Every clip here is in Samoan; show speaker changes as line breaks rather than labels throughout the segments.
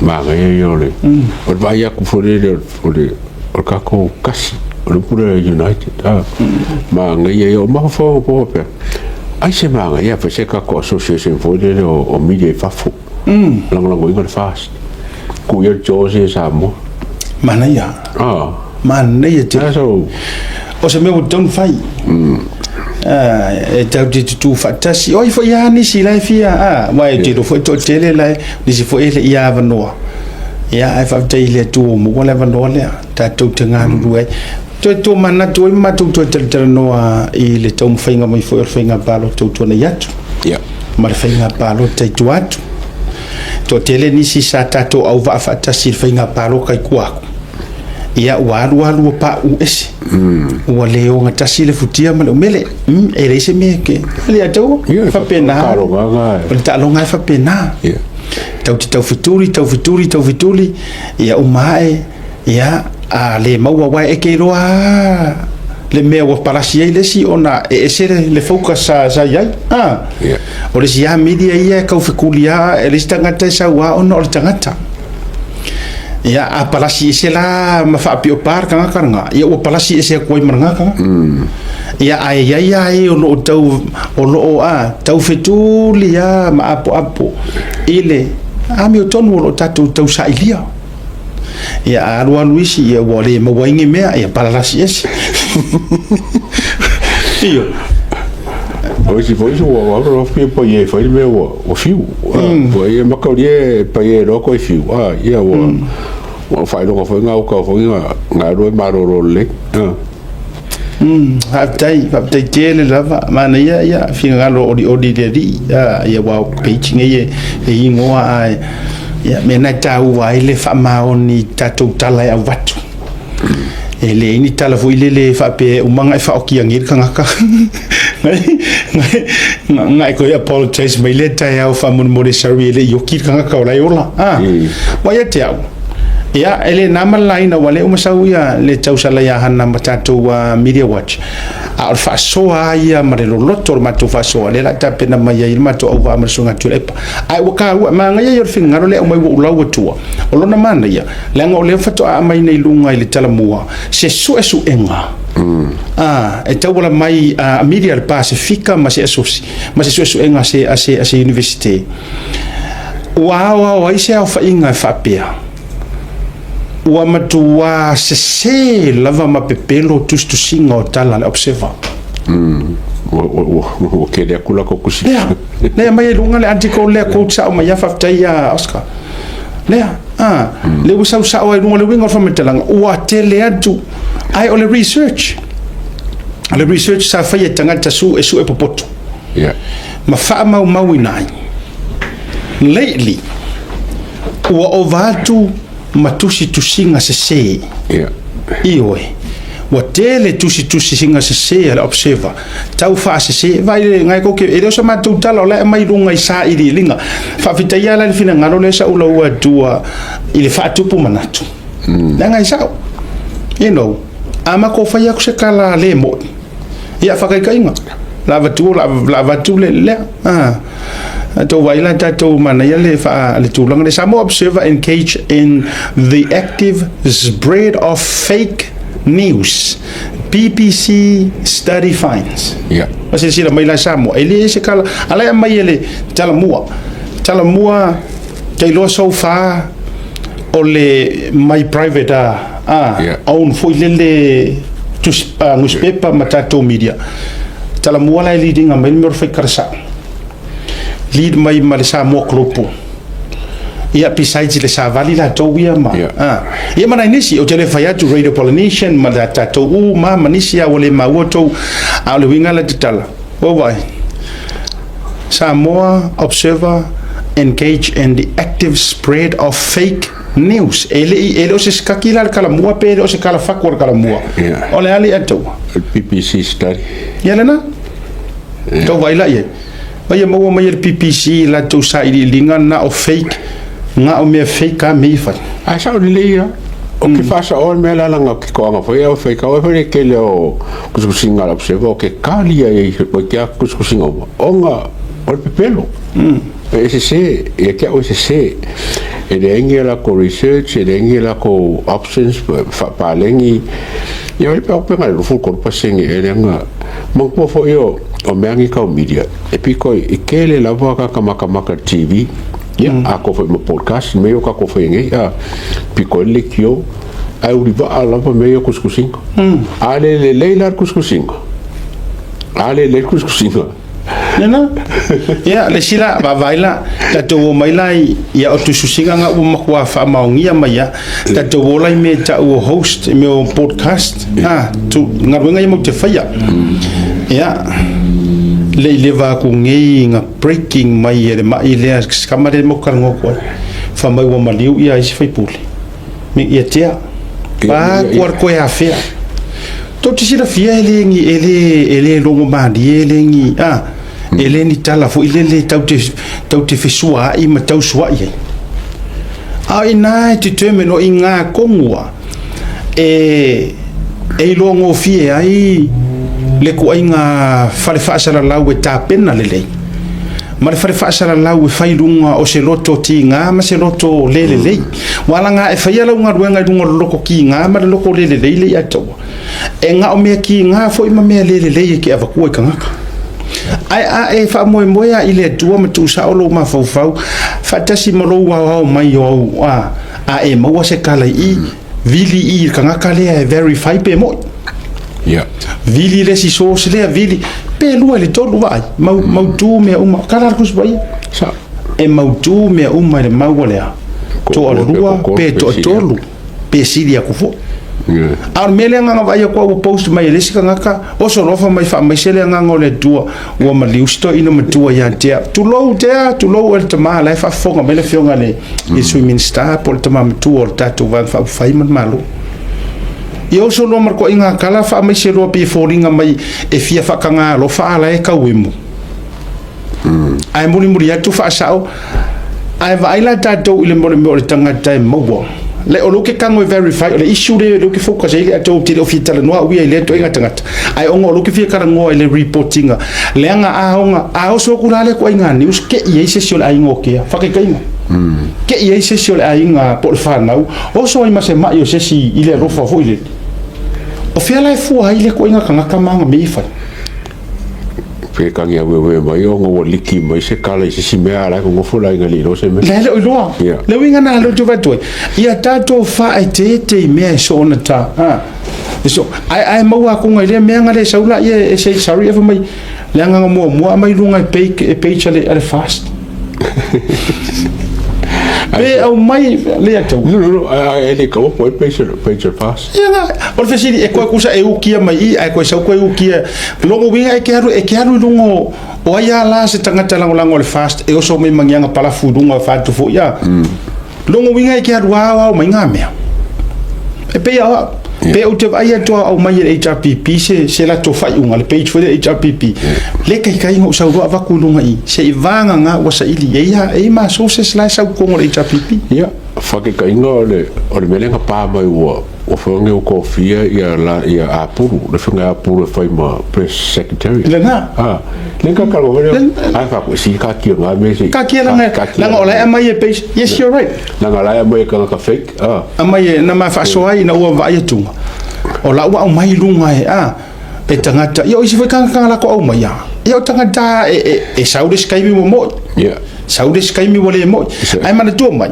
Manaia ia o le o le vaai atu foi lele o le o le tatou tasi o le upu lea United a manaia ia o mafaufauga po faapea ai se manaia fai se tatou association foi lele o media i fafo lagolagoina le FAST tuu i ai le Jaws ia i Samoa.
Manaia. Manaia tele. O se mea ua tatau ona fai. E tatou te tutū faatasi. O ai foi lava nisi la e fia, aua ou te iloa foi e toatele la e, nisi foi e le i avanoa. Ia, ae faafetai i le Atua ua maua le avanoa lea tatou te galulue ai. Toe tomanatu ai ma matou toe talatalanoa i le taumafaiga mai foi o le faiga palota ua tuanai atu ma le faiga palota i tua atu. Toatele nisi sa tatou auvaa faatasi i le faiga palota i tua atu. Ia ua alu alu ua pauu ese. Ua le ogatasi le futia ma le umele. E leai se mea ke. Le atau
e
faapena. O le taaloga e faapena. Tau te taufetuli, taufetuli, taufetuli, ia uma ae, ia a le maua aua e te iloa lava le mea ua palasi ai le isi ona e ese le focus sa i ai. O le isi lava media ia e taufetuli lava, e le isi tagata e sau lava ona o le tagata. Ia, a palasi ese la ma faapiopa le tagata lena, ia ua palasi ese atu ai ma lena tagata. Ia, ae i ai lava e o lo o tau, o lo o a, taufetuli lava ma apoapo i le amiotonu o lo o tatou tausailia. Ia, a alualu isi, ia ua le maua ai ni mea, ia palalasi ese. Ioe.
O isi foi ua ua fia pai e fai le mea ua ua fiu. Ua ia makaulia e pai e loa koe fiu. Ia ua ua faailoga foi ngā uka foi ngā ngā rua malolo lelei.
Faafetai, faafetai tele lava. Manaia ia finagalo olioli i le Alii. Ia aua o page nei e igoa ae ia mea na e taua ai le faamaoni i tatou tala e avatu. E leai ni tala foi lele e faapea e uma ona e faaokia nei le tagata. Na e toe apologize mai lea taeao faamolemole sorry e le i oki le tagata o la e ola. Aua ia te au, ia e le na ma le laina aua o lea ua sau ia le tausala ia Hana ma tatou Media Watch. A o le faasoa lava ia ma le loloto o le matou faasoa, lea o le a tapena mai ai le matou auvaa ma le Susuga Tuilaepa. Ae ua taua, manaia ia o le finagalo lea e aumai ua ou lau atua. O lona manaia, leaga o lea faatoa aumai nei i luga i le Talamua se suesuega e tauala mai a media a le Pasefika ma se asosi ma se suesuega a se Iunivesite ua aoao ai se aofaiga e faapea, ua matuā sese lava ma pepelo tusitusiga o tala a le Observer.
Ua tele atu latou tusi.
Lea, lea aumai ai i luga le article lea, quote sao mai lava, faafetai ia Oscar. Lea, lea ua sau sao ai i luga le uiga o le faamatalaga, ua tele atu, ae o le research, o le research sa faia e tagata sue sue popoto ma faamaumauina ai. Lately, ua ova atu ma tusitusiga sese. Ioe, ua tele tusitusiga sese a le Observer, tau faasese. Vaai le ngai koke, e le o sa matou tala, o la e aumai i luga i sailiiliga. Faafetai lava la i le finagalo lea sa ou laua atua i le faatupu manatu. Leaga e sao. You know, a matou fai atu se tala le moni, ia faataitaiga, la avatu, la avatu le lea. Tou vaai la tatou manaia le faa le tulaga lea. Samoa Observer engage in the active spread of fake news. BBC study finds. Ma silasila mai la Samoa, e le se kala, a la e aumai e le Talamua. Talamua, tailoa so far o le my private own foi lele newspaper ma tatou media. Talamua la e lead ina mai le mea o le fai tala sao. Lead mai ma le Samoa Global. Ia, besides le savali latou ia ma ia ma nai nisi, ou te le fai atu Radio Polynesian ma le tatou uma ma nisi lava ua le maua outou, a o le uiga la tatala, ua vaai, Samoa Observer engage in the active spread of fake news. E le i, e le o se sikaki la le Talamua pe le o se tala fatu a le Talamua. O le a le ataua?
O le BBC study.
Ia lena. Tau vaai la i ai. Vai e maua mai e le BBC i latou sailiiliga na o fake, na o mea fake a mea i fai.
Ae sao lelei lava. O ke faasaoa le mea la laga o ke toaga foi au fai kau foi le tele o kusikusiga a le Observer o ke kali ai o ke kusikusiga uma ona o le pepelo. E sese, ia te au e sese. E leai ni a latou research, e leai ni a latou options faapaleni. Ia o le pega le 23% ea leaga. Manatua foi o mea nei tau media, e pito i tele lava tagata matamata i le TV, ia, atoa foi ma podcast, mea ia o tatou faia nei, a, pito ai le leitio, ae ulivaa lava mea ia o tusitusiga. A le lelei la le tusitusiga, a le lelei le tusitusiga.
Lena. Ia, le isi la, vaavaai la, tatou o mai la i, ia o tusitusiga nga ua matua faamaonia mai a. Tatou o la i mea e tau o host, i mea o podcast, a, tu, galuega ia matou te faia. Ia, le i leva aku nei ga breaking mai e le mai lea, se kama lea matou talanoa atu ai. Fai mai ua maliu ia isi faipule. Me ia tea. Pa kua koe afea. Tou te silafia e le ni e le e le logo malie e le ni a e le ni tala foi lele tau te fesuaai ma tausuai ai. A o ina e determine o i ngā tonu a e e iloa gofie ai le ituaiga fale faasalalau e tapena lelei ma le fale faasalalau e fai i luga o se loto tiga ma se loto le lelei. Ua alaga e faia lau galuega i luga o le loto tiga ma le loto le lelei le ia taua. E na o mea tiga foi ma mea le lelei e te avatua i tagata. Ae a e faamoemoe lava i le Atua ma tuusao lou mafaufau faatasi ma lou aoao mai o au a, a e maua se tala i i, vili i i le tagata lea e verify pe moi.
Yeah.
Vili le isi source lea, vili, pe lua i le tolu vaai, mau, mautu mea uma. Kala le Tusi Paia.
Sa.
E mautu mea uma i le mau o lea. Toalua pe toatolu pe sili aku foi.
Yeah.
A o le mea lea na vaai aku au ua post mai e le isi tagata, oso loa fai mai faamaise le agaga o le Atua, ua maliu si toeaina matua ia te au. Tulou tea, tulou e le tama, la e faafofoga mai le afioga i le, i le Sui Minisita po o le tama matua o le tatou Vaega Faaupufai ma le Malo. Ia oso loa ma le toaiga tala faamaise loa pei e foliga mai e fia faataga alofa a la e tau emo. Ae mulimuli atu faasao, ae vaai la tatou i le mea o le mea o le tagata e maua. Le o lou ke tago e verify, o le issue lea lou ke focus ai le atou te le o fia talanoa au ia i lea ituaiga tagata. Ae ona o lou ke fia talanoa i le report ina, leaga a ona, a oso atu la lea ituaiga news, ke i ai se isi o le aiga o Kea, faataitaiga. Ke i ai se isi o le aiga po o le fanau, oso ai ma se mai o se isi i le alofa foi lele. O fea la e fua ai lea ituaiga tagata ma ana mea e fai?
Pe tagi aueue mai ona ua liki mai se tala i se isi mea a la e nonofo le aiga e le iloa se mea.
Le le o iloa.
Yeah.
Le uiga na lea ou te vaai atu ai, ia tatou faaeteete i mea e soona ta. Ha. E so, ae, ae maua atu i lea mea na le sau laia e say sorry e fai mai, le agaga muamua aumai i luga e page, e page a le, a le fast. Pe aumai le atu.
No, no, no, e le kaua po e page, page fast.
Ia na, o le fesili, e koe kusa e ukia mai i, ae koe sau koe ukia. Lona uiga e ke alu, e ke alu i luga o, o ai a la se tagata lagolago o le fast e oso mai ma ni aga palafu i luga o fatu foi a. Lona uiga e ke alu aoao mai ngā mea. E pei a au, pe ou te vaai atu a aumai e le HRPP se, se latou faaiuga, le page foi le HRPP, le kaikai na ou sau loa avatu i luga i, se i vagana ua saili e ia, e i ma sources la e sau i totonu o le HRPP.
Ia, faataitaiga o le, o le mea lea na pa mai ua, ua fai ona tofia ia la, ia Apulu, le afioga ia Apulu e fai ma Press Secretary.
Lena.
Ah, le ka ka lo lea, ai fa ku si ka kia ngā me si.
Ka kia langa, langa o la e aumai e page, yes you're right.
Langa la e aumai e kangaka fake, ah.
Aumai e, na ma faasoa ai ina ua vaai atuga, o la ua aumai i luga e, ah, e tagata, ia o isi foi tagata na latou aumaia, ia o tagata e, e, e sau le isi taimi ua moi.
Yeah.
Sau le isi taimi ua le moi. Ae manatua mai,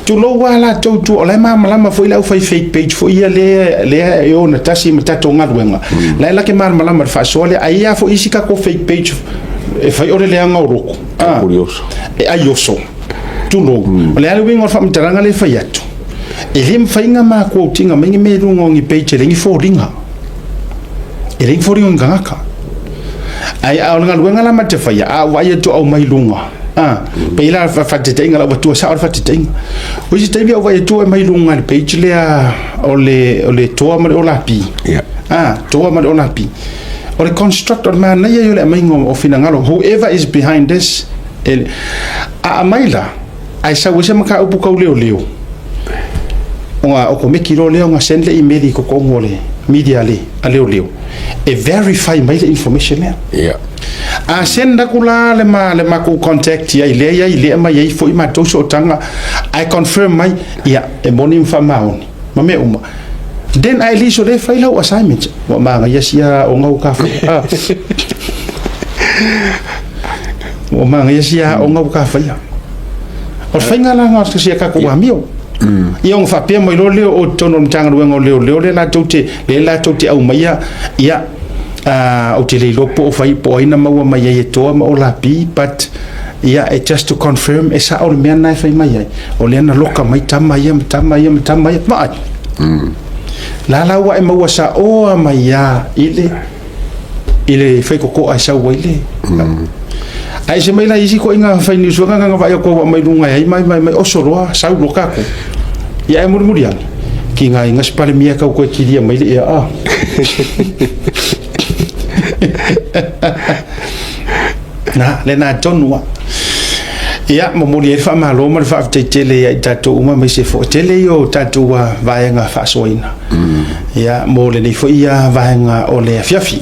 tulou lava latou i tua, o la e malamalama foi le aufai fake page foi ia lea, lea e ona tasi ma tatou galuega. La e lake malamalama i le faasoa lea, ae i ai lava foi isi tatou fake page e fai o le leaga o loto.
Ah, Curioso.
E ai oso. Tulou. O le a le uiga o le faamatalaga lea e fai atu? E le mafai ona makuautiga mai ni mea i luga o ni page e leai ni foliga. E leai ni foliga o ni tagata. Ae a o le galuega la ma te faia, a ou vaai atu aumai i luga, a, pei la faataitaiga la ua tua sao le faataitaiga. O isi taimi a ou vaai atu aumai i luga i le page lea o le, o le toa ma le olapi.
Yeah.
A, toa ma le olapi. O le construct, o le manaia ia o le aumaiga o finagalo. Whoever is behind this, e, a aumai la, ae sau ai se mataupu tau leoleo. Ona okomeki loa lea ona send le email i totonu o le media a le a leoleo e verify mai le information lea. A send atu la le ma le matou contact i ai lea i ai lea mai ai foi matou sootaga ae confirm mai, ia e moni ma faamaoni ma mea uma. Then at least o lea e fai lau assignment. Ua manaia sia aoga ua ta faia. Ua manaia sia aoga ua ta faia. O le faiga la lena o sia tatou amio. Ia ona faapea mai loa lea o totonu o le Matagaluega o Leoleo lea latou te, lea latou te aumaia, ia, ou te le iloa po o fai, po o ai na maua mai ai e Toa ma Olapi, but ia, e just to confirm, e sao le mea lena e fai mai ai, o lea na loka mai tama ia ma tama ia ma tama ia, vaai. La la ua e maua saoa mai lava i le i le faitotoa e sau ai le Ae ese mai la isi ituaiga fai niusuega na vaai atu au aumai luga e ai mai mai mai oso loa sau loa tatou. Ia ae mulimuli ane, tigaina se Palemia tau toe kilia mai le ea a. Na, lena tonu lava. Ia, momoli ai le faamalo ma le faafetai tele ia i tatou uma aemaise foi tele ia o tatou vaega faasoaina. Ia, mo lenei foi vaega o le afiafi.